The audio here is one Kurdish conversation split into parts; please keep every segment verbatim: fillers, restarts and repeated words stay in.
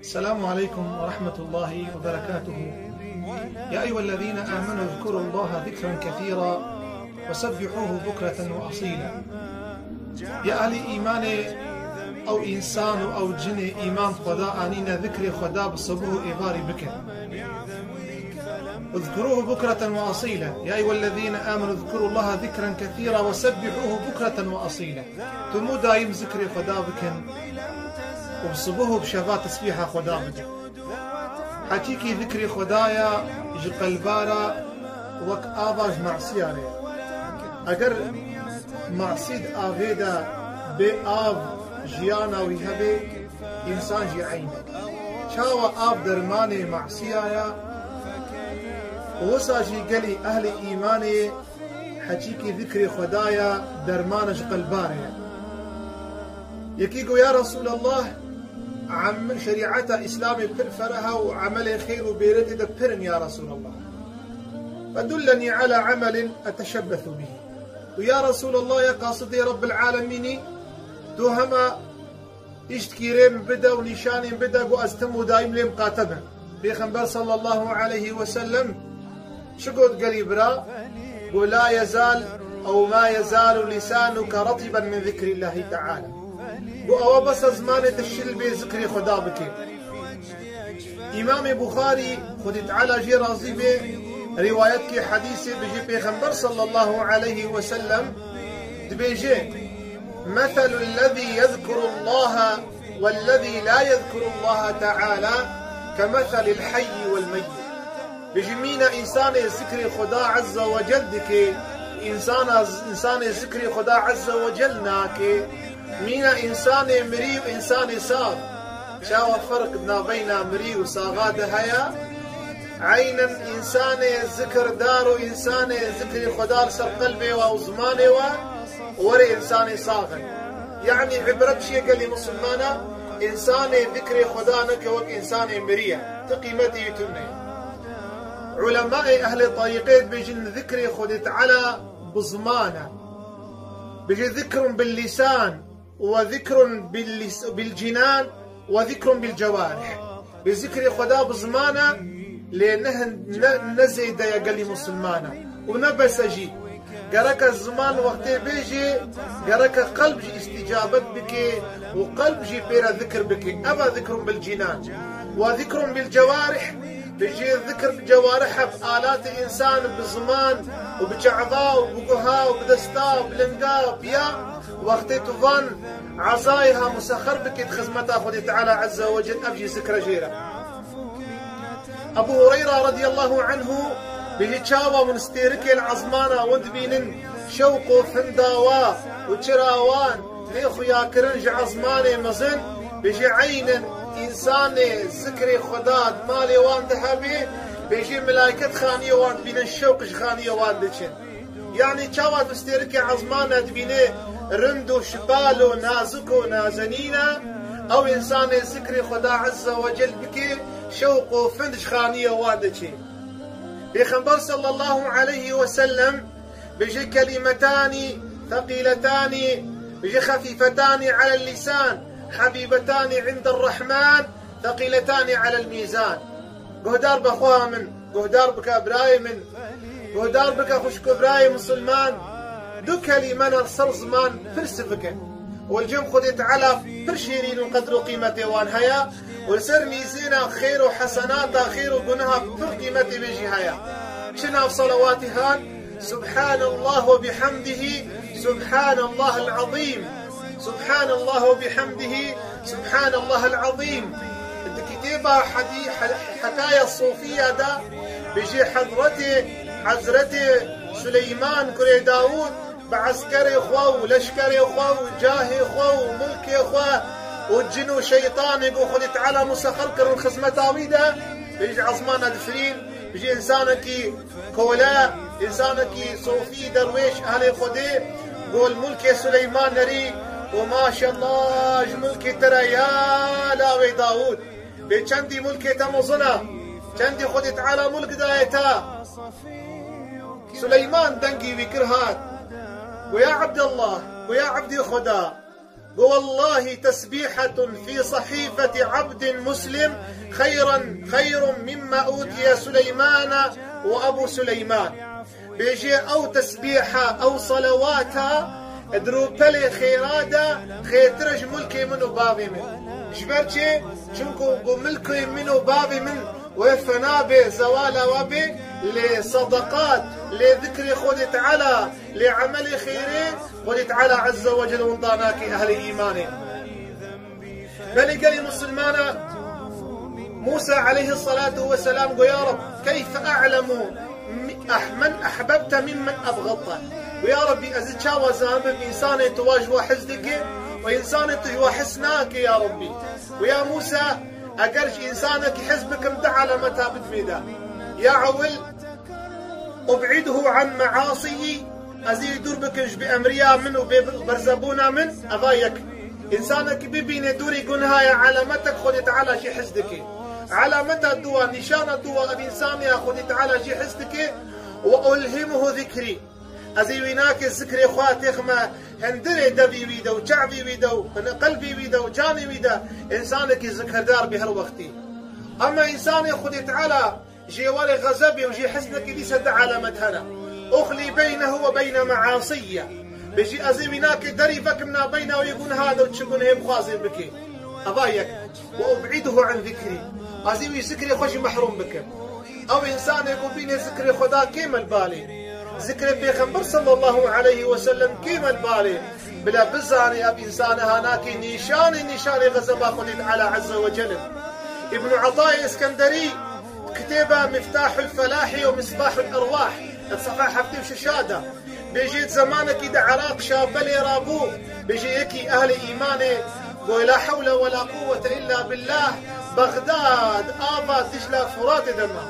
السلام عليكم ورحمة الله وبركاته. يا أيها الذين آمنوا اذكروا الله ذكرا كثيرا وسبحوه بكرة وأصيلا. يا أهل إيمان، ئەو ئینسان و ئەو جنێ ئیمان خۆدا ئانینە، ذکرێ خۆدا بە سەبوح و ئێوارێ بکەن. اذكروه بكرة وأصيلا. يا أيها الذين آمنوا اذكروا الله ذكرا كثيرا وسبحوه بكرة وأصيلا. Tu mû dayîm zikrê Xweda bikin û bi sibûh û bi şeva tesbîha Xweda bikin. Heqîqî zikrê Xweda ya ji qelba re wek ava ji masiya re ye. Eger masî di avê de bê av jiyana wî hebe, însan jî eyn e. Çawa av dermanê masiya ye, wisa jî gelî ehlê îmanê heqîqî zikrê Xweda ya dermana ji qelba re ye. Yekî got, Ya Resûlallah, em-, şerîeta Îslamê pir fereh e û emelê xêr û bêretê de pir in, ya Resûlallah. Fedulleni ala emelin eteşebbesu bihî. Û ya Resûlallah, ya qasidê Rebbil Alemînî, tu hema îştkî rê min bide û nîşanî min bide ku ez tim û dayîm lê miqate bim. Pêxember sallallahu aleyhi ve sellem çi got gelî bira? Got, "La yezal ew ma yezalu lisanuke retiben min zikrillahi teala." Got, "Ewa bes e zimanê te şil bê zikrê Xweda bike." Îmamê Buxarî, Xwedê Teala jê razî bê, rîwayetkê hedîsê bijî Pêxember sallallahu aleyhi ve sellem dibêje, "Meselul lezî yezkurullaha wellezî la yezkurullaha teala kemeselil heyyi vel meyyit." Bijî mîna însanê zikrê Xweda Azze ve Cel dike, însana, însanê zikrê Xweda Azze ve Cel nake, mîna însanê mirî û însanê sax. Çawa ferq di navbeyna mirî û saxa de heye? Eynen însanê zikirdar û însanê zikrê Xweda li ser qelbê we û zimanê we, were însanê sax e. Yanî îbret çi ye gelî misilmana? Însanê zikrê Xweda neke wek însanê mirî ye. Ti qîmetê wî tune ye. Ulemayê ehlê tarîqê dibêjin zikrê Xwedê Teala bi ziman e. Bijî zikrun bil lîsan, we zikrun bil lis-, bil cinan, we zikrun bil cewarih. Bi zikrê Xweda bi ziman e, lê ne hin-, ne, ne zêde ye gelî misilman e. Û ne bes e jî. Gereke ziman wextê bêjê, gereke qelb jî îstîcabet bike û qelb jî pê re zikir bike. Ev e zikrun bil cinan. Ve zikrun bil cewarih, bijî zikir bi cewarih e, bi alatê însan, bi ziman û bi çava û bi guha û bi desta û bi linga, piya, wextê tu van ezayê ha musexer bikî di xizmeta Xwedê Teala Azze ve Cel, ev jî zikre jê re. Ebu Hureyra radiyallahu anhu bijî çawa hûn stêrikê li ezmana hûn dibînin, şewq û finda wa û çira wan tê xuyakirin ji ezmanê mezin, bijî eynen însanê zikrê Xweda di malê wan de hebê, bijî milayket xaniyê wan dibînin, şewq ji xaniyê wan diçin. Yanî çawa tu stêrikê ezmana dibînê rind û şibal û nazik û nazenîn e, ew însanê zikrê Xweda Azze ve Cel bike, şewq û find ji xaniyê wan diçe. Pêxember sallallahu aleyhi ve sellem bijî, "Kelîmetanî theqîletanî", bijî, "xefîfetanî alel lîsan, hebîbetanî indel rehman, theqîletanî alel mîzan." Guhdar be xweha min, guhdar bike birayê min, guhdar bike xwişk û birayê misilman, du kelîme ne li ser ziman pir sivik in. Û li cem Xwedê Teala pir şêrîn û qedr û qîmetê wan heye û li ser mîzêna xêr û hesenata, xêr û guneha pir qîmetê wê jî heye. Çi nav salawatî han? Subhanallah ve bihamdihi, Subhanallahil azîm. Subhanallah ve bihamdihi, Subhanallahil azîm. Di kitêba hedî-, he-, Hekaya Sofiya de bijî Hezretê, Hezretê Suleyman kurê Dawûd bi eskerê xwe û leşkerê xwe û cahê xwe û milkê xwe û cin û şeytanê ku Xwedê Teala musexer kirin xizmeta wî de, bijî ezmana difirîn, bijî însanekî kole, însanekî sofî, derwêş, ehlê Xwedê, go li milkê Suleyman nerî, go maşallah ji milkê te re ya lawê Dawûd. Bê çendî milkê te mezin e, çendî Xwedê Teala milk daye te. Suleyman dengî wî kir hat. Go ya Ebdallah, go ya Ebdê Xweda. Go, "Wallahi tesbîhetun fî sahîfeti abdin muslim xeyran, xeyrun mimma utiye Suleyman ve Ebu Suleyman." Bêje, "Ew tesbîha, ew salawata di rûpelê xêra de xêtir e ji milkê min û bavê min." Ji ber çi? Çunku go milkê min û bavê min wê fena bê, zewala we bê, lê sedeqat, lê zikrê Xwedê Teala, lê emelê xêrê, Xwedê Teala Azze ve Celle winda nake ehlê îmanê. Belê gelê misilmana Musa aleyhissalatu vesselam go, "Ya Reb, keyfe a'lemu mi-, ah-, men ahbebte mimmen ebgadte?" Go, "Ya Rebbî, ez çawa zanim însanê tu wa ji wa hez dike û însanê tu ji wa hez nake, ya Rebbî?" Go, "Ya Musa, eger ji însanekî hez bikim, du alameta bidmê de. Ya ewil, ub'idhu an me'asiyî, ez ê dûr bikim ji bêemriya min û bê-, berzebûna min, eva yek. Însanekî bibîne dûrî gunha ye, alametek Xwedê Teala jê hez dike. Alameta duwa, nîşana duwa, ev însanê ya Xwedê Teala jê hez dike, we ulhimuhu zikrî. Ez ê wî nake zikrê xwe têxime hundirê devî wî de û çavî wî de û qelbî wî de û canê wî de, însanekî zikirdar bê her wextî. Ema însanê Xwedê Teala jê were xezebê û jê hesnekî dîse du alamet hene. Uxlî beynehu ve beyne measiyye. Bêjî ez ê wî nake derî vekim nabeyna wê gunha de û çi gunhê bixwazê bike. Eva yek. Ve ub'idhu an zikrî. Ez ê wî zikrê xwe jî mehrum bikim. Ew însanê ku bînê zikrê Xweda kêm e li balê. Zikrê Pêxember sallallahu aleyhi ve sellem kêm e li balê. Bila bizanê ev însane hanakî nîşanê nîşanê xezeba Xwedê Teala Azze ve Celle. Îbn Atayê Iskenderî kitêba Miftahul Felahî û Misbahul Erwah, di sefa heftê û şeş de, bêjê di zemanekî di Iraq şabelê rabû, bêjê yekî ehlê îmanê go, "La hewle we la quwwete illa billah, Bexdad, ava Dicla Furatê de me."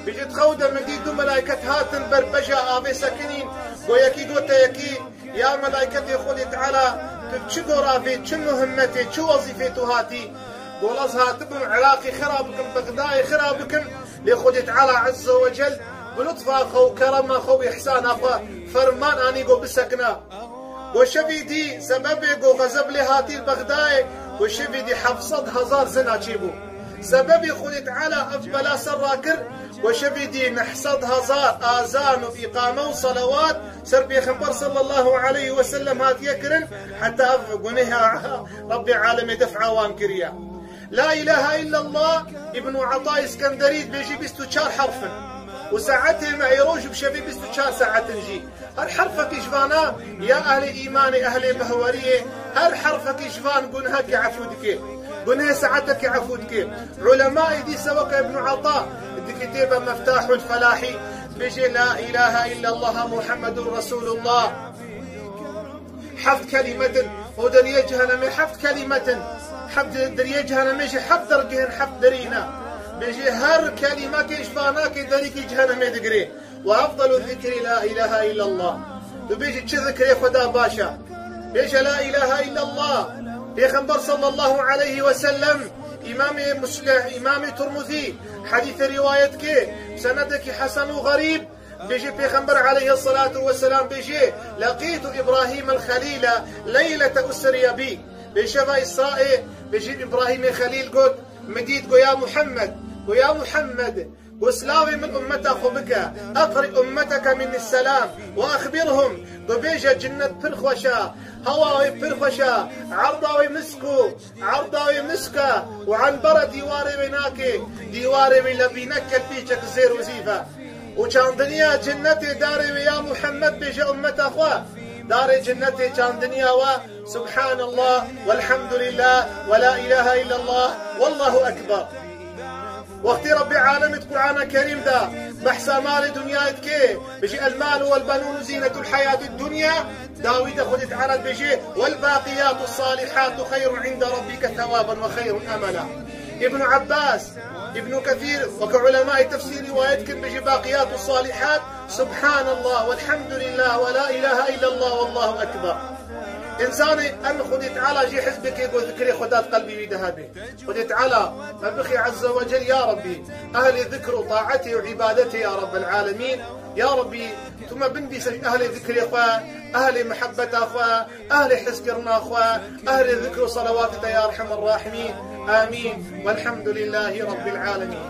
Bêjê di xew de min dî du melayket hatin ber beja avê sekinîn, go yekî gote yekî, "Ya melayketê Xwedê Teala, tu çi goravê, çi muhimmetê, çi wezîfê tu hatî?" Go, "Ez hatibim Iraqê xira bikim, Bexdayê xira bikim, lê Xwedê Teala Azze ve Cel bi lutfa xwe û kerema xwe û îhsana xwe ferman anî go bisekina." Go, "Şevî dî sebebê go xezeb lê hatî li Bexdayê, go şevî dî heft sed hezar zina çêbû. Sebebê Xwedê Teala ev bela ser rakir, go şevî dî neh sed hezar azan û îqame û selewat ser Pêxember sallallahu aleyhi ve sellem hatiye kirin, heta ev guneha Rabbê alemê def'a wan kiriye." La ilahe illallah, Îbn Ata Îskenderî dibêjî bîst û çar herf in. Û saetê me ê roj û bi şevê bîst û çar saet in jî. Her herfekî ji vana ya ehlê îmanê, ehlê behweriyê, her herfekî ji van gunhekî efû dike. Gunhê saetekî efû dike. Ulemayê dîse weke Îbn Ata di kitêba Meftahul Felahî dibêje, "La ilahe illallah Muhammedun Resulullah." Heft kelimet in. Û deriyê cehenemê heft kelimet in. Heft deriyê cehenemê jî heft dergeh in, heft derî ne. Bêje her kelimekê ji vanakê derîkî cehenemê digirê. Ve efdalu zikri la ilahe illallah. Tu bêjî çi zikrê Xweda baş e? Bêje la ilahe illallah. Pêxember sallallahu aleyhi ve sellem, Îmamê Muslim, Îmamê Tirmizî, hedîsê rîwayet ke, senedekî hesen û xerîb, bêjî Pêxember aleyhissalatu vesselam bêjî, "Leqîtu Îbrahîm el-Xelîle leylete usriye bî." Bê şeva Îsraê, bêjî Îbrahîmê Xelîl got, "Min dît, go ya Muhammed, go ya Muhammed, go silavê min ummeta xwe bike, eqrî ummeteke minni selam, ve exbirhum, go bêje cinnet pir xweş e, hewa wê pir xweş e, erda wê misk û, erda wê misk e, û enbere dîwarê wê nake, dîwarê wê lebînek kelpîçek zêr û zîv e. Û çandiniya cinnetê darê wê ya Muhammed bêje ummeta xwe, darê cinnetê çandiniya we, Subhanallah, velhamdülillah, ve la ilahe illallah, vallahu ekber." Wextê Rabbê alemê di Qur'ana Kerîm de behsa malê dinyayê dike, bêjî, "El malu vel benûnu zînetul hayatid dunya." Dawî de Xwedê Teala dibêje, "Vel baqiyatu salihatu xeyrun inde rabbike sewaben ve xeyrun emela." Îbn Abbas, Îbn Kesîr, weke ulemayê tefsîr rîwayet kin, bêjî, "Baqiyatu salihat, Subhanallah, velhamdülillah, ve la ilahe illallah, vallahu ekber." Însanê em Xwedê Teala jî hizbekê ku zikrê Xweda di qelbê wî de hebe. Xwedê Teala me bixî Ezze ve Cel, ya Rebbî, ehlê zikr û taetê û îbadetê ya Rebbel Alemîn. Ya Rebbî, tu me binivîse ji ehlê zikrê xwe, ehlê mihebbeta xwe, ehlê hizkirina xwe, ehlê zikr û salawatê te ya Erhemer Rahimîn. Amîn. Welhamdulillahî Rebbîl Alemîn.